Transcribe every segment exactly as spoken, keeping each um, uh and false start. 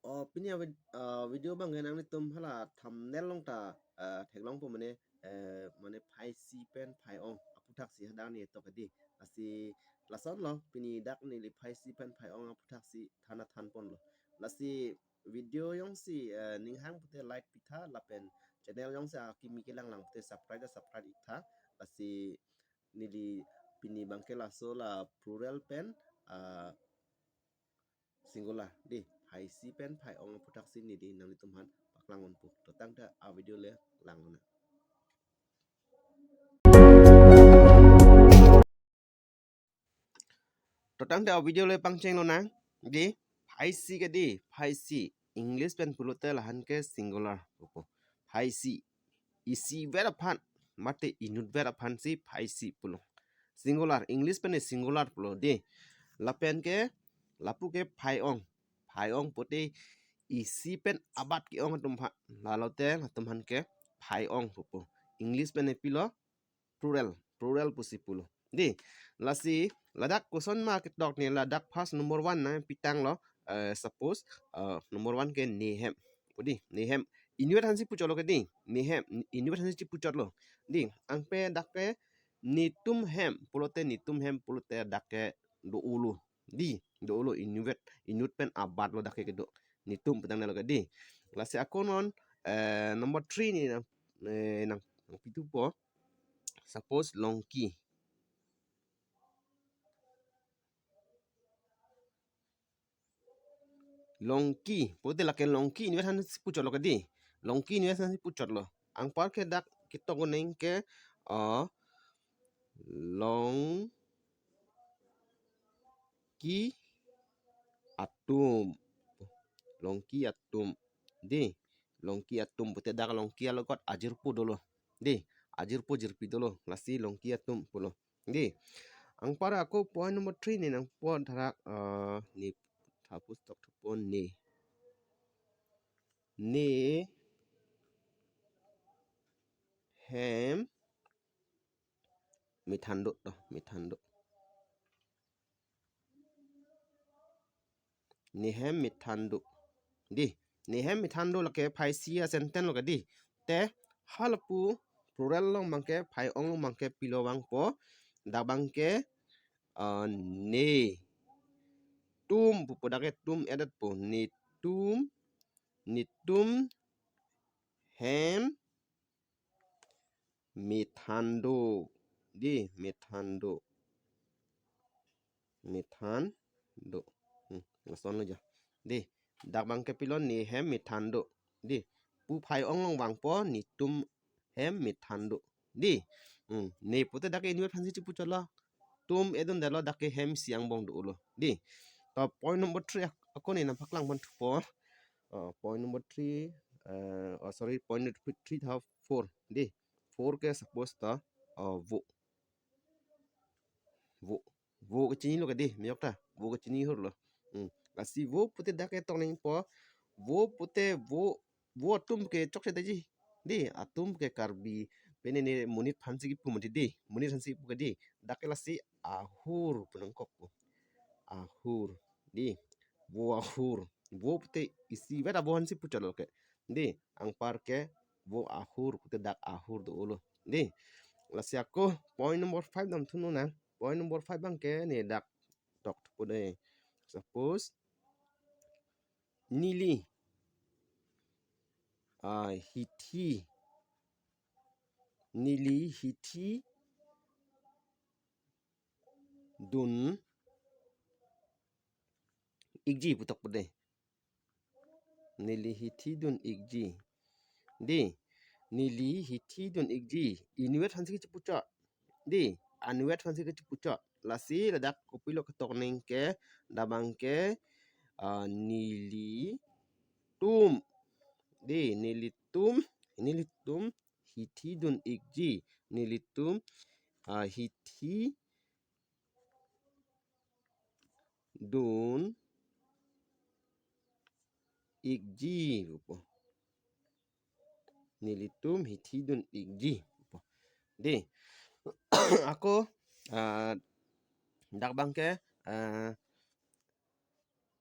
Oh, pini a vid-, ah, video abang ke nanglitum hala thumbnail along ta, ah, theklongpo mane, eh, mane phaisi pen phai-ong aputhaksi hadak ne tok di. Lasi lason lo, pini dak neli phaisi pen phai-ong aputhaksi than thanponlo. Lasi video jongsi, eh, ning hang pute like pitha lapen channel jongsi akimi kelang lang pute subscribe ta subscribe iktha. Lasi neli pini abang ke laso la plural pen, ah, singular di, phaisi pen phai-ong aputhaksi neli nanglitum aphan paklangponpo. To tangte a video le langlonang. To tangte a video le pangchenglonang di, phaisi ke di, phaisi. English pen pulote lahan ke singular pupo. Phaisi. Isivet aphan, mate inutvet aphansi phaisi pulo. Singular, English pen singular pulo di. Lapen ke, lapu ke phai-ong. Phai-ong pute isi pen abat ke-ong atum aphan. Lalote latum aphan ke phai-ong pupo. English pen pilo plural, plural pusi pulo. Di, lasi ladak koson ma ketok ne, ladak first number one nangpitanglo, eh, suppose, eh, number one ke ne hem. Pu di, ne hem. Inutvet aphansi puchotlo ke di, ne hem, inutvet aphansi puchotlo. Di, anke dak ke netum hem, pulote netum hem, pulote dak ke do-olo. Di, do-olo inutvet, inut pen abat lo dak ke do. Netum pu tangnelo ke di. Lasi ako non, eh, number three ne nang, eh, nang, nangpithupo. Suppose Longki. Longki, pute lake Longki inutvet aphansi puchotlo ke di. Longki inutvet aphansi puchotlo. Anpar ke dak ketok neng ke, ah, Longki atum. Longki atum. Di, Longki atum pute dak Longki along kot ajirpo dolo. Di, ajirpo jirpi dolo. Lasi Longki atum pulo. Di, anpar ako point number three ne nangpo, tharak, eh, ne thapus tok thapon ne. Ne hem methan do to, methan do. Ne hem methan do. Di, ne hem methan do lake phaisi a-sentence lo ke di. Te halapu plural along abang ke, phai-ong along abang ke pilo vangpo. Dak abang ke, ah, netum pupo, dak ke tum added po. Netum, netum hem methan do. Di, methan do. Methan do. Hmm, lason lo ja. Di, dak abang ke pilo ne hem methan do. Di, pu phai-ong along vangpo netum hem methan do. Di, hmm, ne pute dak ke inutvet aphansi chipuchotlo. Tum edun detlo, dak ke hem isi angbong dolo. Di, to point number three ak-, ako ne nangpaklangpon thupo. Uh, point number three, uh, oh, sorry, point number three tha four. Di, four ke suppose ta, uh, vo. Vo. Vo ke chinilo ke di, me-ok ta. Vo ke chini hurlo. Hmm. Lasi vo pute dak ke tok nangpo. Vo pute vo, vo atum ke chokche detji. Di, atum ke Karbi. Pene ne monit aphansi kipu mati di. Monit aphansi kipu ke di. Dak ke lasi ahur pu nangkokpo. Ahur. Di, vo ahur. Vo pute isivet avo aphansi puchotlo ke. Di, anpar ke vo ahur pute dak ahur dolo. Di, lasi ako point number five damthunang. Point number five abang ke ne dak tok thupo dei. Suppose neli, ah, hithi, neli hithi dun ikji pu tokpo dei. Neli hithi dun ikji. Di, neli hithi dun ikji. Inutvet aphansi kachipuchot. Di, anutvet aphansi kachipuchot. Lasi ladak kopilo ketok nangke, dak abang ke, ah, nelitum. Di, nelitum, nelitum hithi dun ikji. Nelitum, ah, hithi dun ikji pupo. Nelitum hithi dun ikji pupo. Di, ako, ah, dak abang ke, ah,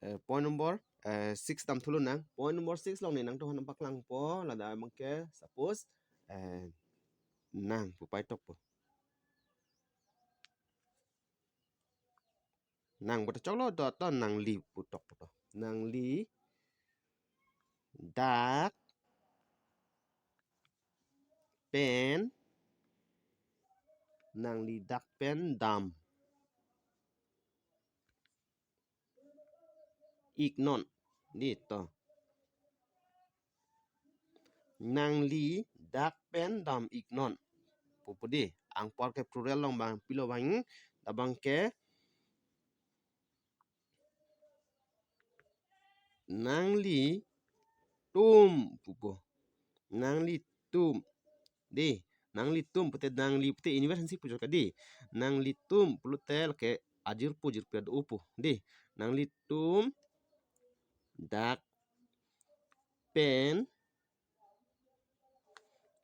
eh, point number, eh, six damthu lonang. Point number six along ne nangtum aphan nangpaklangpo, ladak abangke suppose, eh, nang pu pai tokpo. Nang pu ta choklo to, to nangli pu tokpo to. Nangli dak pen, nangli dak pen dam iknon. Dei to. Nangli dak pen dam iknon pu pu dei. Anparke plural along abang pilo abang, labangke nanglitum pupo. Nanglitum. Dei, nanglitum pute nangli pute inversion si puchot ka dei. Nanglitum pulote lake ajirpo jirpi ado-opo. Dei, nanglitum dak pen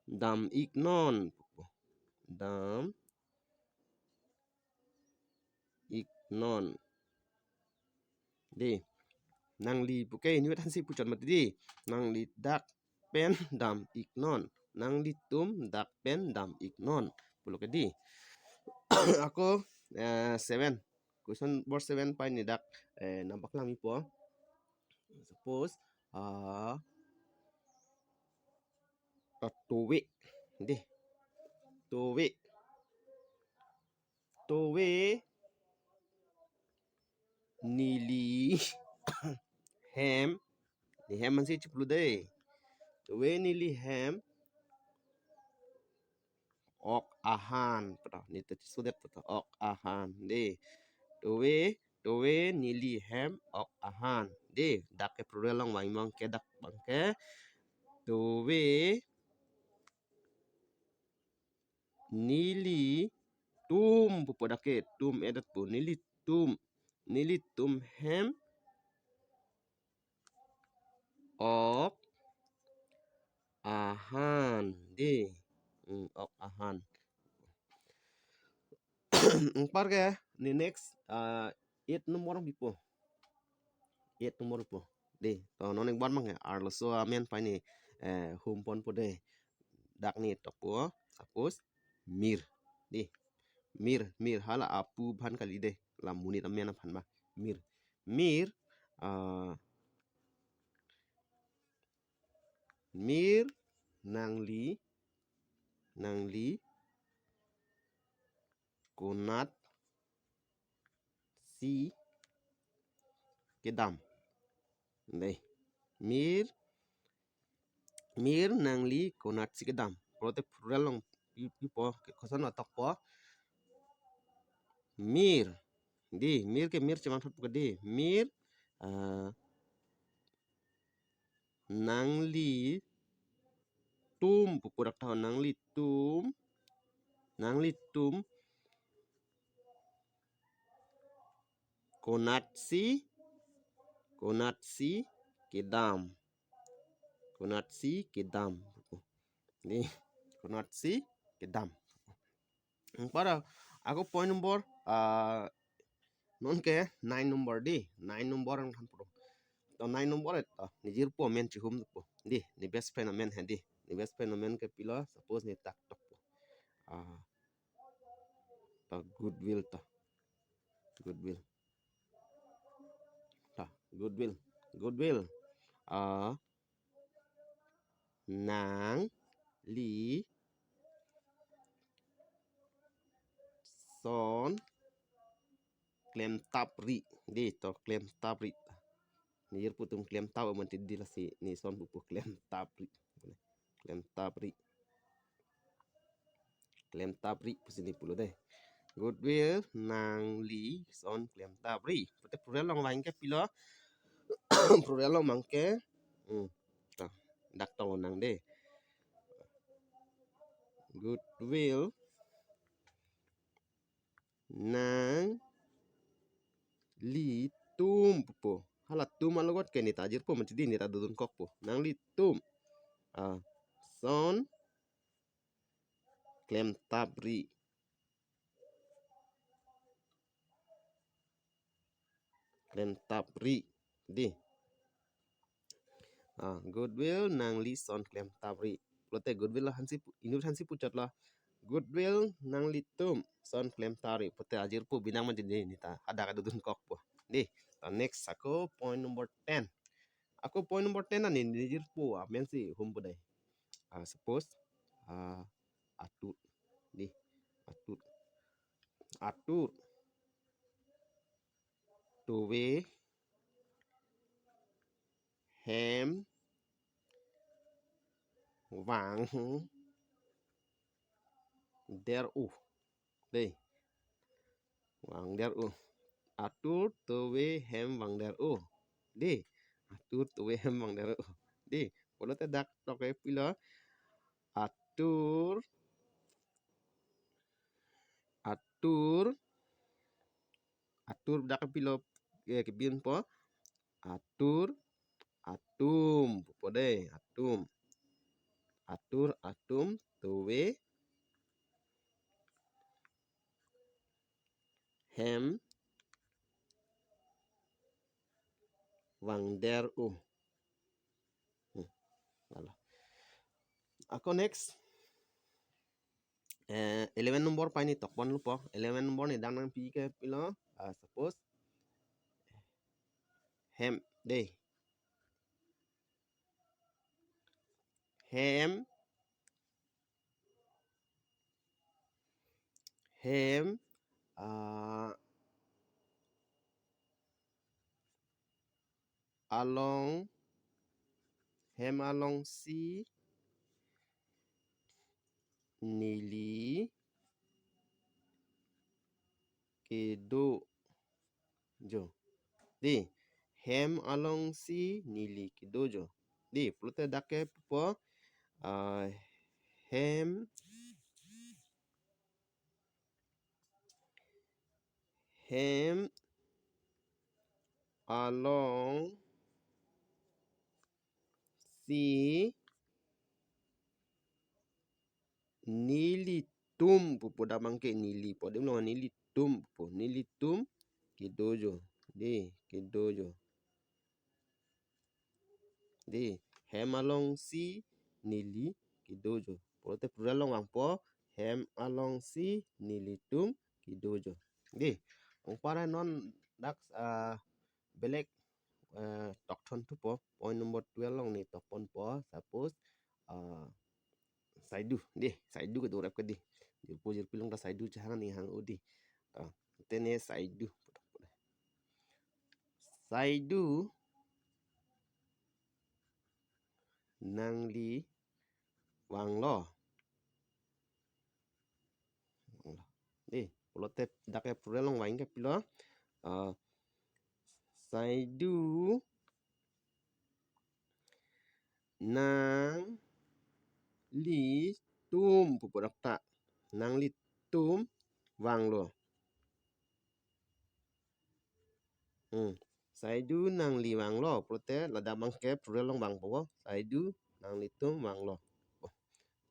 dam iknon pupo. Dam iknon. Dei, nangli puke inversion si puchot mati dei. Nangli dak pen dam iknon. Nanglitum dak pen dam iknon pulo ke dei. Ako, eh, seven. Question number seven pai ne dak, eh, nangpaklang ikpo. Suppose, ah, ah, tove. Dei. Tove. Tove neli hem. Ne hem ansi chiplu dei. Tove neli hem ok ahan pu to. Ne ta chisodet pu to, ok ahan. Dei. Tove, tove neli hem ok ahan. Dei. Dak ke plural along abang, abangke dak abangke tove nelitum pupo dak ke, tum edat pu, nelitum. Nelitum hem ok ahan. Dei. Hmm, ok ahan. Anparke ne next, ah, eight number bipo. Eight number bipo. Dei, to non ikbar mang ya, arloso amen pai ne, eh, humponpo dei. Dak ne tokpo, suppose, mir. Dei, mir, mir hala apu aphan kali dei, la monit amen aphan ba. Mir. Mir, ah, mir nangli, nangli konatsi kedam. Dei. Mir, mir nangli konatsi kedam. Pulote plural along pi, pipo, ke koson atokpo. Mir. Dei, mir ke mir chemang thot pu ke dei. Mir, ah, nanglitum pupo dak ta, nanglitum, nanglitum konatsi, konatsi kedam. Konatsi kedam. Dei, konatsi kedam. Anpar ako point number, ah, non ke nine number dei, nine number nangthanpo. To nine number et, ah, ne jirpo amen chihumpo. Dei, ne best friend amen he dei. Ne best friend amen ke pilo, suppose ne dak tokpo. Ah, to Goodwill to. Goodwill. To Goodwill. Goodwill. Ah, nangli son klemtapri. Dei to klemtapri. Ne jirpo tum klemtap aman ti dei, lasi ne son pupo klemtapri. Klemtapri. Klemtapri pusi ne pulo dei. Goodwill nangli son klemtapri. Pulote plural along abangke pilo. Plural along abangke. Hmm. To, dak tong nang dei. Goodwill nanglitum pupo. Hala tum alogot ke ne ta jirpo mati dei, ne ta dodunkokpo. Nanglitum. Ah, son klemtapri. Klemtapri. Dei. Ah, goodwill nangli son klemtap ri. Pulote goodwill lo hansi pu-, inut hansi puchotlo. Goodwill nanglitum son klemtap ri. Pulote ajirpo binang manjini neta hadak adodun kokpo. Dei, ta next ako point number ten. Ako point number ten ani nejirpo amen si humpo dei. Ah, suppose, ah, atur. Dei, atur. Atur. Tove hem vangder-o. Dei. Vangder-o. Atur tove hem vangder-o. Dei. Atur tove hem vangder-o. Dei. Pulote dak toke pilo. Atur. Atur. Atur dak pilo, eh, kebinpo. Atur atum. Pupo dei. Atum. Atur atum tove hem vangder-o. Hmm. Lalo. Ako next. Eh, eleven number pai ne tokpon lupo. Eleven number ne dang nangpi ke pilo. Ah, suppose. Hem. Dei. Hem. Hem. Ah, along, hem alongsi neli kedo jo. Dei, hem alongsi neli kedo jo. Dei, pulote dak ke pupo, ah, hem hem alongsi nelitum pupo dak abangke neli pu adim lo nelitum pupo. Nelitum kedo jo. Dei, kedo jo. Dei, hem alongsi neli kedo jo. Pulote plural along vangpo, hem alongsi nelitum kedo jo. Dei, anpar non dak, ah, belek, eh, tokthon thupo, point number twelve along ne tokponpo, suppose, ah, saidu, dei, saidu kedo rap ke dei. Jirpo jirpi along ta saidu chehang ne hang-o dei. Ah, tene saidu. Saidu nangli vanglo. Dei, pulote dak ke plural along vang ke pilo. Ah, saidu nanglitum pupo dak ta. Nanglitum vanglo. Hmm. Saidu nangli vanglo. Pulote ladak abangke plural along vangpo. Saidu nanglitum vanglo. Oh.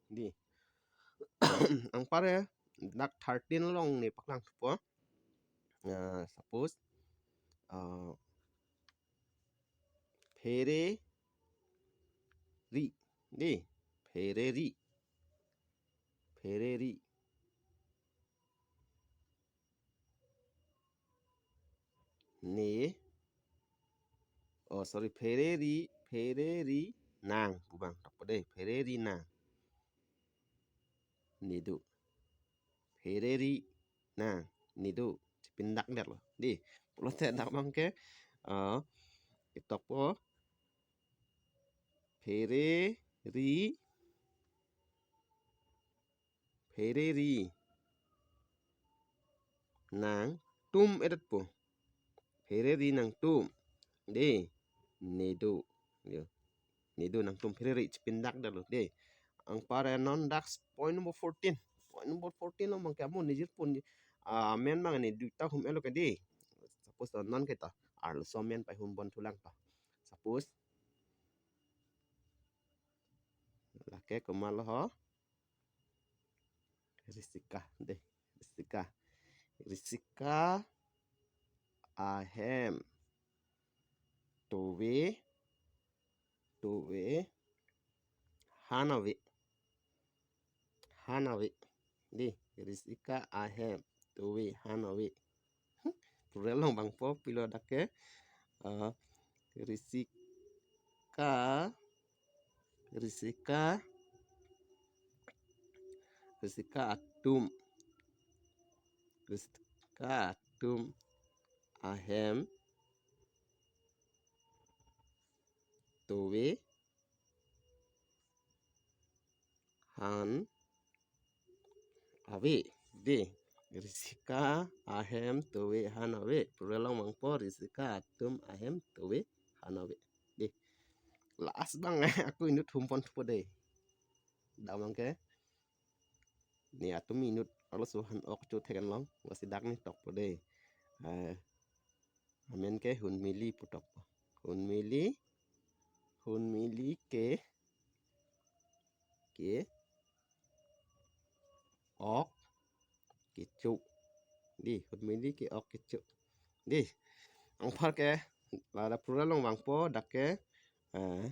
Dei. Anpar dak thirteen along ne paklang thupo. Ah, suppose, ah, phereri. Dei, phereri. Phereri. Ne. Oh, sorry, phereri, phereri nang. Pu abang, tokpo dei, phereri nang. Ne do. Phereri nang. Ne do. Chepindakdetlo. Dei, pulote dak abangke, ah, itokpo. Phereri, phereri nangtum edetpo. Phereri nangtum. Dei, ne do. Yo. Ne do nangtum phereri chepindakdetlo dei. Anpar non dak point number fourteen. Point number fourteen along abangke amo nejirpo, ah, amen abang ne duita hum-etlo ke dei. Suppose non ke ta arloso amen pai humpon thulang ta. Suppose. Lake komatlo ho. Risika dei. Risika. Risika ahem tove tove, han ave. Han ave. Dei, Risika ahem tove han ave. Hmm, plural along vangpo, pilo dak ke. Ah, Risika, Risika, Risika atum, Risika atum ahem tove han ave. Dei, Risika ahem tove han ave. Plural along vangpo, Risika atum ahem tove han ave. Dei, last abang aku inut thumpon thupo dei. Dak abang ke ne atum inut arloso han ok cho thek-an long, lasi dak ne tokpo dei. Eh, amen ke Hunmili pu tokpo. Hunmili, Hunmili ke, ke-ok kecho. Dei, Hunmili ke-ok kecho. Dei, anpar ke, lada plural along vangpo dak ke, eh,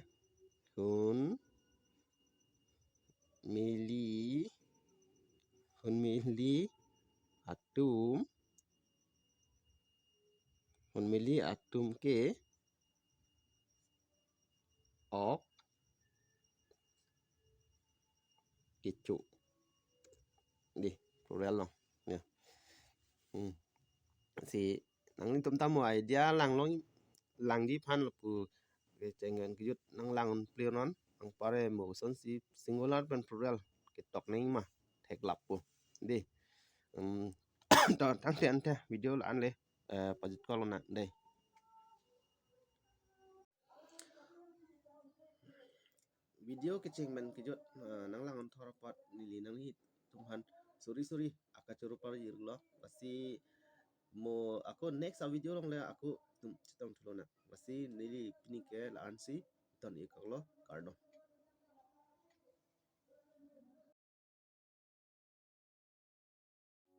Hunmili, Hunmili atum, Hunmili atum ke-ok kecho. Dei, plural along. Ya. Hmm. Si nanglitum ta mo idea lang long, langji aphan lapu kecheng-en kejut nanglang un play non. Anpar ke mo kosonsi singular pen plural ketok nangji ma theklap po. Dei. Hmm. To tangte ante video la-an le, eh, pajut kok lonang dei. Video kecheng pen kejut, eh, nanglang un thor apot neli nanglitum aphan sorry sorry akachoro parjirlo, lasi mo ako next a video along le ako tum chetong thu lonang, lasi neli pini ke la-ansi ton-ik koklo, kardom.